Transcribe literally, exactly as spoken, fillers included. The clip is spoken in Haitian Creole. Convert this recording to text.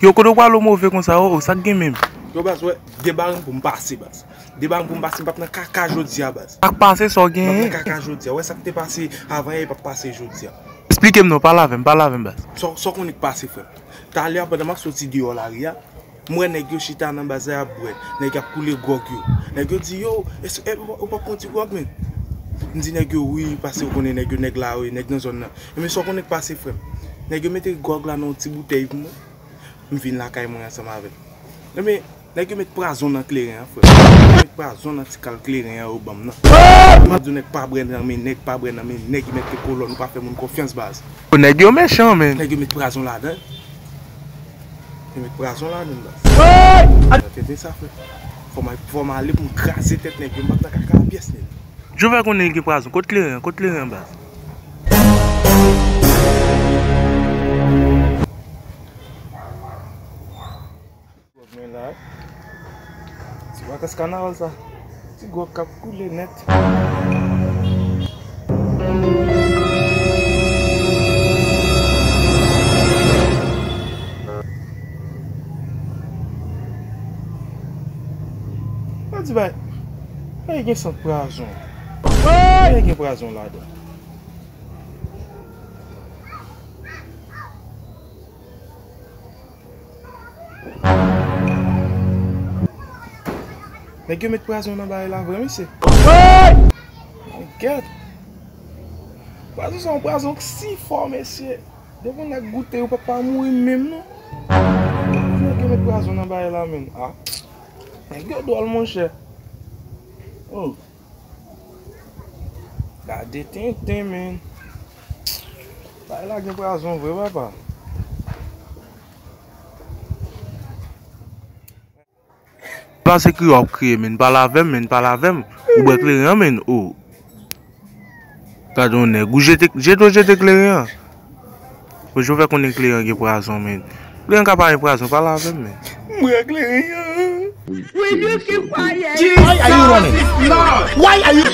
Yo, kote w pale w move konsa, o, o, sa k gen menm? Yo, baz, wè, de bagay pou m pase, baz. De bagay pou m pase, m p ap nan kaka jodi a, baz. Sa k pase, sa w genyen? M p ap nan kaka jodi a. Wè, sa k te pase avan yè, e p ap pase jodi a. Esplike m non, pale avè m, pale avè m, baz. Sa, sa w konnen k pase, frè m? Talè a, pandan m ap soti deyò lari a, m wè nèg yo chita nan baz la, y ap bwè. Nèg y ap koule gwòg yo. Nèg yo di, yo, èske, e, ou p ap pran ti gwòg, menn? M di nèg yo, wi, paske w konnen nèg yo, nèg la, wi, nèg nan zòn nan. Ebyen, sa w konnen k pase, frè m? Nèg yo mete gwòg la nan yon ti boutèy pou mwen. M vin lakay mwen ansanm avè l. Ebyen, nèg yo met pwazon nan kleren an, frè. Nèg yo met pwazon nan ti kal kleren an yo ban m nan. M ap di w, nèg pa bwè nan men nèg, pa bwè nan men nèg, mèt kolòn, ou pa fè moun konfyans, baz. O, nèg yo mechan, menn. Nèg yo met pwazon ladan. Yo met pwazon ladan, baz. Tande sa, frè. Fò m, fò m ale pou m kraze tèt nèg yo, m p ap nan kaka pyès, nèg. Jan w fè konnen gen pwazon? Kot kleren an? Kot kleren an, baz? Gwòg mwen la. Se vakans kanaval sa. Ti gwòg k ap koule nèt. Mwen di bay, bay gen sant pwazon. Bay gen pwazon ladan. Nèg yo met pwazon nan bagay la vre, mesye. Mwen gèt. Pwazon sa yon pwazon k si fò, mesye. Depi yon nèg goute, ou p ap pa mouri menm, non. Nèg yo met pwazon nan bagay la, menn. Ah. Nèg yo dwòl, monchè. Oh. Gade tenten, menn. Bagay la gen pwazon vre, papa. Pa se kriye w ap kriye, menn. Pale avè m, menn. Pale avè m. Ou bwè kleren an, menn. Oh. Gade yon nèg. Ou jete, jete w jete kleren an. Bon, jan w fè konnen kleren an gen pwazon, menn. Kleren an ka pa gen pwazon, pale avè m, menn. M bwè kleren an. Will you keep quiet? Why are you running? Why are you